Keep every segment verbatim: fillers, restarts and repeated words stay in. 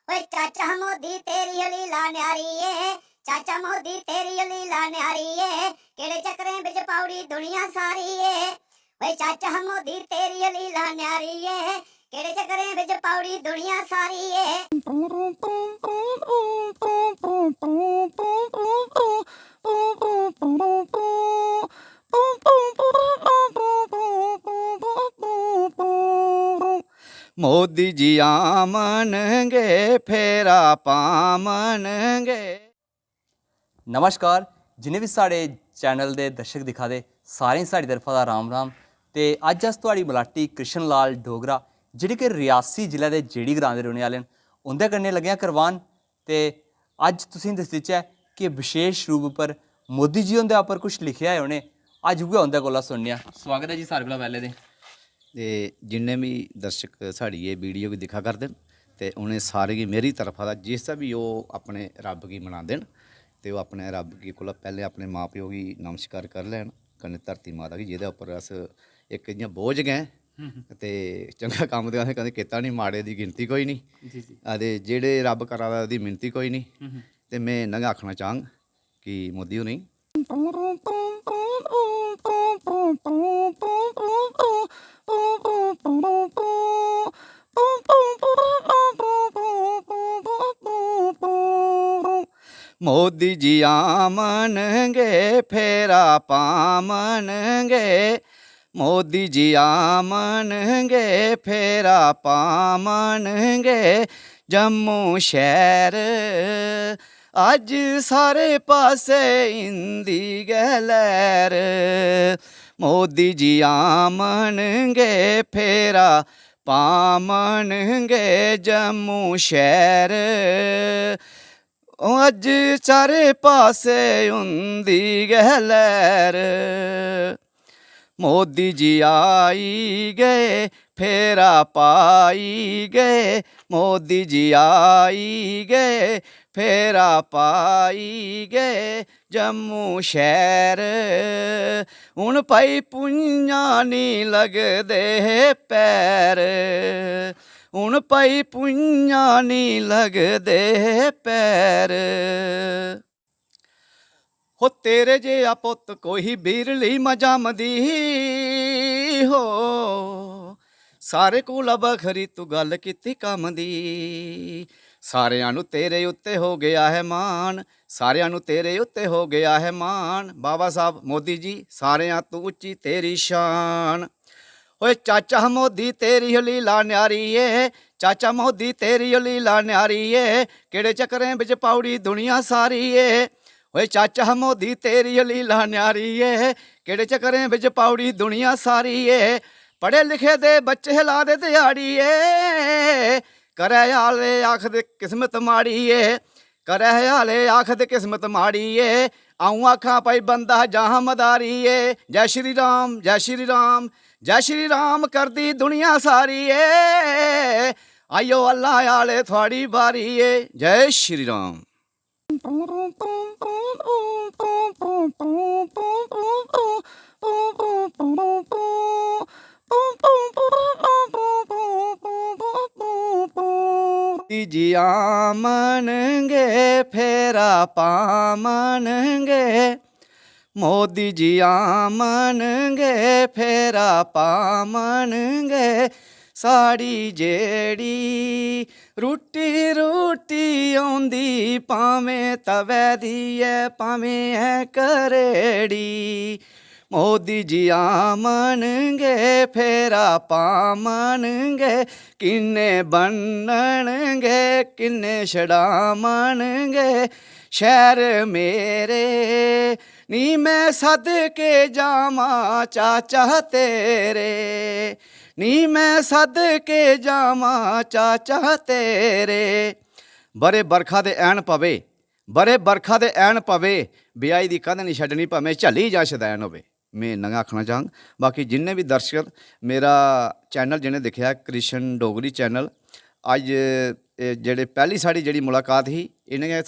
ओए चाचा मोदी तेरी लीला न्यारी ए, चाचा मोदी तेरी लीला न्यारी ए, केड़े चक्करें बिच पाउड़ी दुनिया सारी ए। ओए चाचा मोदी तेरी लीला न्यारी ए, केड़े चक्करें बिच पाउड़ी दुनिया सारी ए। मोदी जी आमनगे, फेरा पामनगे। नमस्कार, जिन्ने बी साढ़े चैनल दे दर्शक दिक्खा दे, सारें गी साढ़ी तरफा दा राम राम। ते अज्ज अस थुआढ़ी मलाटी कृष्ण लाल डोगरा, जेह्ड़े कि रियासी जिले दे जेड़ी ग्रां दे रौह्ने आह्ले न, उं'दे कन्नै लग्गे आं करवान। ते अज्ज तुसें गी दस्सी देचै कि विशेष रूप उप्पर मोदी जी हुंदे उप्पर कुछ लिखेआ ऐ उ'नें। अज्ज उ'ऐ उं'दे कोला सुनने आं। स्वागत ऐ जी सारें कोला पैह्लें ते। ते जिन्ने बी दर्शक साढ़ी एह् वीडियो गी दिक्खा करदे न, ते उ'नें सारें गी मेरी तरफा दा, जिस दा बी ओह् अपने रब्ब गी मनांदे न, ते ओह् अपने रब्ब गी कोला पैह्लें अपने मां प्यो गी नमस्कार करी लैन, कन्नै धरती माता गी, जेह्दे उप्पर अस इक इ'यां बोझ गै आं। हम्म, हम्म। ते चंगा कम्म ते असें कदें कीता निं, माड़े दी गिनती कोई निं। जी, जी। आ, ते जेह्ड़े रब्ब करा दा ओह्दी मिनती कोई निं। हम्म, हम्म। ते में इन्ना गै आखना चाह्ङ कि मोदी होरें गी मोदी जी आमनगे, फेरा पामनगे। मोदी जी आमनगे, फेरा पामनगे। जम्मू शैह्र अज्ज सारे पासै इंदी गै लैह्र। मोदी जी आमनगे, फेरा पामनगे। जम्मू शैह्र अज्ज चारे पासै उंदी गै लैह्र। मोदी जी आई गए, फेरा पाई गए। मोदी जी आई गए, फेरा पाई गए। जम्मू शैह्र हून भाई भुञां निं लगदे पैर। हून भाई भुञां निं लगदे पैर। हो तेरे जेहा पुत्त कोई बिरली मजामदी हो, सारे कोला बखरी तू गल्ल कीती कम्म दी। सारेआं नू तेरे उत्ते हो गया है मान, सारेआं नू तेरे उत्ते हो गया है मान। बाबा साहब मोदी जी, सारेआं तू उच्ची तेरी शान। ओए चाचा मोदी तेरी ओ लीला न्यारी ए, चाचा मोदी तेरी ओ लीला न्यारी ए, केड़े चक्करें बिच पाउड़ी दुनिया सारी ए। ओए चाचा मोदी तेरी ओ लीला न्यारी ए, केड़े चक्करें बिच पाउड़ी दुनिया सारी ए। पढ़े लिखे दे बच्चे ला दे दिहाड़ी ए, करै आह्ले आखदे किस्मत माड़ी ए, करै आह्ले आखदे किस्मत माड़ी ए। अ'ऊं आखां भाई बंदा जां मदारी ए। जय श्री राम, जय श्री राम, जय श्री राम करदी दुनिया सारी ए। आइयो अल्लाह आह्ले थुआड़ी बारी ए। जय श्री राम। जी आमनगे, फेरा पामनगे। मोदी जी आमनगे, फेरा पामनगे। साढ़ी जेड़ी रुट्टी, रुट्टी औंदी, भामें तवै दी ऐ, भामें ऐ घरेड़ी। मोदी जी आमनगे, फेरा पामनगे। किन्ने बन्ननगे, किन्ने छड़ामनगे। शैह्र मेरे, नी मैं सदके जावां चाचा तेरे, नी मैं सदके जावां चाचा तेरे। बरे बरखा दे ऐन पवे, बरे बरखा दे ऐन पवे, ब्याही दी कंध निं छड्डनी, भामें झल्ली जां शदैन होवे। में इन्ना गै आखना चाह्ङ। बाकी जिन्ने बी दर्शक, मेरा चैनल जि'नें दिक्खेआ, कृष्ण डोगरी चैनल, अज्ज एह् जेह्ड़े पैह्ली साढ़ी जेह्ड़ी मुलाकात ही, इ'नें गै, अ,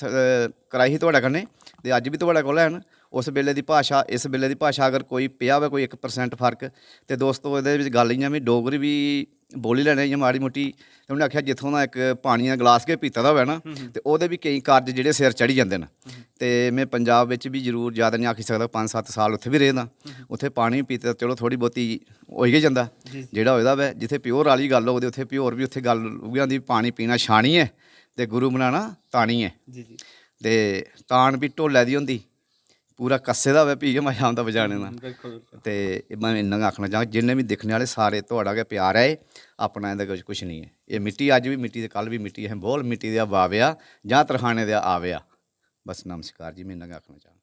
कराई ही थुआढ़े कन्नै, ते अज्ज बी थुआढ़े कोल हैन। उस बेल्ले दी भाशा, इस बेल्ले दी भाशा अगर कोई पेआ होऐ कोई इक percent फर्क, ते दोस्तो, एह्दे बिच गल्ल इ'यां बी डोगरी बी बोली लैने इ'यां माड़ी मुट्टी। ते उ'नें आखेआ, जित्थूं दा इक पानियै दा गलास गै पीता दा होऐ ना, ते ओह्दे बी केईं कारज जेह्ड़े सिर चढ़ी जंदे न। ते में पंजाब बिच बी जरूर, जैदा निं आखी सकदा, पंज सत्त साल उत्थै बी रेह् दा। उत्थै पानी बी पीते दा, चलो, थोह्ड़ी बहुती होई गै जंदा। जेह्ड़ा होए दा होऐ, जित्थै प्योर आह्ली गल्ल होग ते उत्थै प्योर बी, उत्थै गल्ल उ'ऐ होंदी, पानी पीना छानियै ते गुरु बनाना तानियै। ते तान बी ढोलै दी होंदी, पूरा कस्से दा होऐ, फ्ही गै मजा औंदा बजाने दा। ते में इन्ना गै आखना चाह्ङ, जिन्ने बी दिक्खने आह्ले सारे, थुआढ़ा गै प्यार ऐ एह्, अपना एह्दे किश, किश निं ऐ। एह् मिट्टी अज्ज बी मिट्टी ते कल बी मिट्टी, असें बोल मिट्टी देआ बाबेआ, जां तरखाने देआ आवेआ। बस नमस्कार जी, में इन्ना गै आखना चाह्ङ।